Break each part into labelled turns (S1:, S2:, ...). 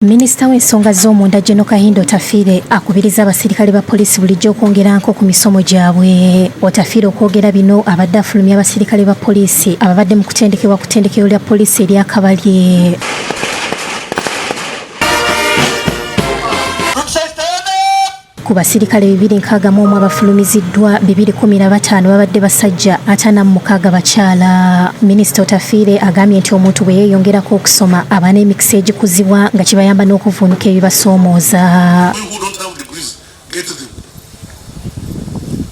S1: Minisita w'ensonga z'omunda, General Kahinda Otafiire, akubiriza abasirikale ba poliisi bulijjo okwongeranko ku misomo gyabwe. Otafiire okwogera bino abadde afulumya abasirikale ba poliisi ababadde mu kutendekebwa ku ttendekero lya poliisi erya Kabalye. Ku basirikale 261 abafulumiziddwa, 215 babadde basajja, 56 bakyala. Minisita Otafiire agambye nti omuntu bwe yeeyongerako okusoma aba n'emikisa egikuzibwa nga kibayamba n'okuvvuunuka ebibasoomooza.
S2: We who don't have degrees get them.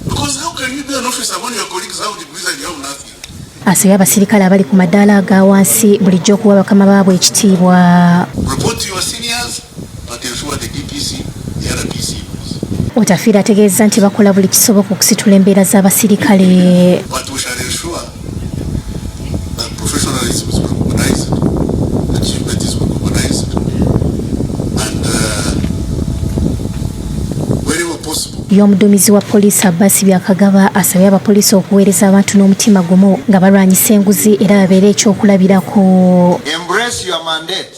S2: Because how can you be an officer when your colleagues have degrees and you have nothing?
S1: Asabye abasirikale abali ku madaala aga wansi bulijjo okuwa bakama baabwe ekitiibwa.
S2: Report to your seniors, but ensure the DPC, the RPC knows.
S1: Otafiire ategeeza nti bakola buli kisoboka okusitula embeera z'abasirikale.
S2: But we shall ensure that professionalism is recognized, achievement is recognized, and wherever possible,
S1: Y'omuduumizi wa poliisi, Abbas Byakagaba, asabye abapoliisi okuweereza abantu n'omutima gumu nga balwanyisa enguzi era babeere ekyokulabirako.
S3: Embrace your mandate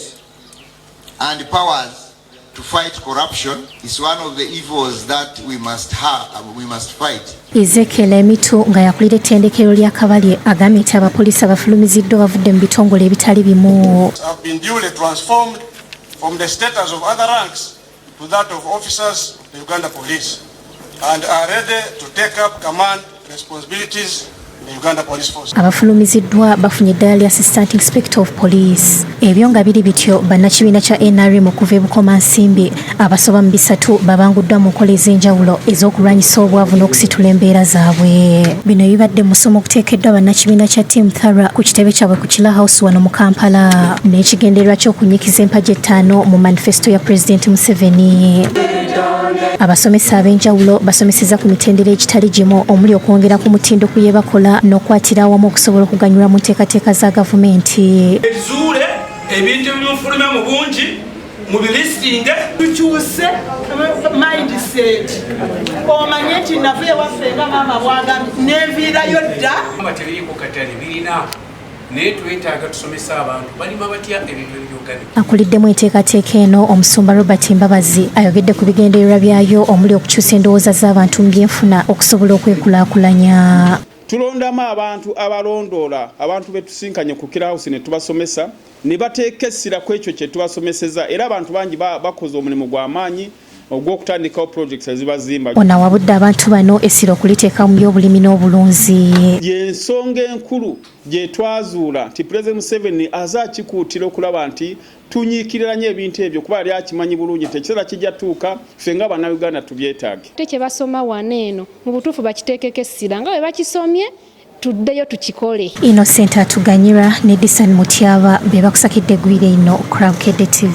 S3: and powers to fight corruption. Is one of the evils that we must fight.
S1: Ezekiel Emitu, nga yakulira ettendekero lya Kabalye, agambye nti abapoliisi abafulumiziddwa bavudde mu bitongole ebitali bimu.
S4: Have been duly transformed from the status of other ranks to that of officers of the Uganda Police and are ready to take up command responsibilities in the Uganda Police Force.
S1: Abafulumiziddwa bafunye eddala lya Assistant Inspector of Police. Ebyo nga biri bityo, bannakibiina kya NRM okuva e Bukomansimbi abasoba mu 300 babanguddwa mu nkola ez'enjawulo ez'okulwanyisa obwavu n'okusitula embeera zaabwe. Bino bibadde mu musomo okuteekeddwa bannakibiina kya Team Thara ku kitebe kyabwe ku Kila House wano mu Kampala, n'ekigendererwa ky'okunyikiza empagi 5 mu manifesto ya Pulezidenti Museveni. Abasomesa ab'enjawulo basomeseza ku mitendera egitali gimu, omuli okwongera ku mutindo ku bye bakola n'okukwatira awamu okusobola okuganyulwa mu nteekateeka za gavumenti.
S5: Ezuule ebintu ebimufulumya mu bungi, mubilistinge.
S6: Tukyuse mindset, omanye nti nava ewaffe nga maama bwagambye, nenviirayo dda.
S7: Nga tebiriiko katale, birina, naye twetaaga tusomesa abantu balima batya ebintu ebiri organic.
S1: Akuliddemu enteekateeka eno, Omusumba Robert Mbabazi, ayogedde ku bigendererwa byayo, omuli okukyusa endowooza z'abantu mu byenfuna okusobola okwekulaakulanya.
S8: Tulondamu abantu abalondoola abantu betusinkanye ku Kira House ne tubasomesa, ne bateeka essira ku ekyo kye tubasomeseza, era abantu bangi bakoze omulimu gw'amaanyi ogw'okutandikawo projects ezibazimba.
S1: Ono awabudde abantu bano essira okuliteeka mu byobulimi n'obulunzi.
S8: Y'ensonga enkulu gye twazuula nti Pulezidenti Museveni aze akikuutira okulaba nti tunyiikiriranye ebintu ebyo, kuba yali akimanyi bulungi nti ekiseera kijja tuuka ffe nga Bannayuganda tubyetaage.
S9: Ate kye basoma wano eno, mu butuufu bakiteekeko essira nga bwe bakisomye, tuddeyo tukikole.
S1: Innocent Atuganyira ne Disan Mutyaba be bakusakidde eggwire ino, Crab Kedde TV.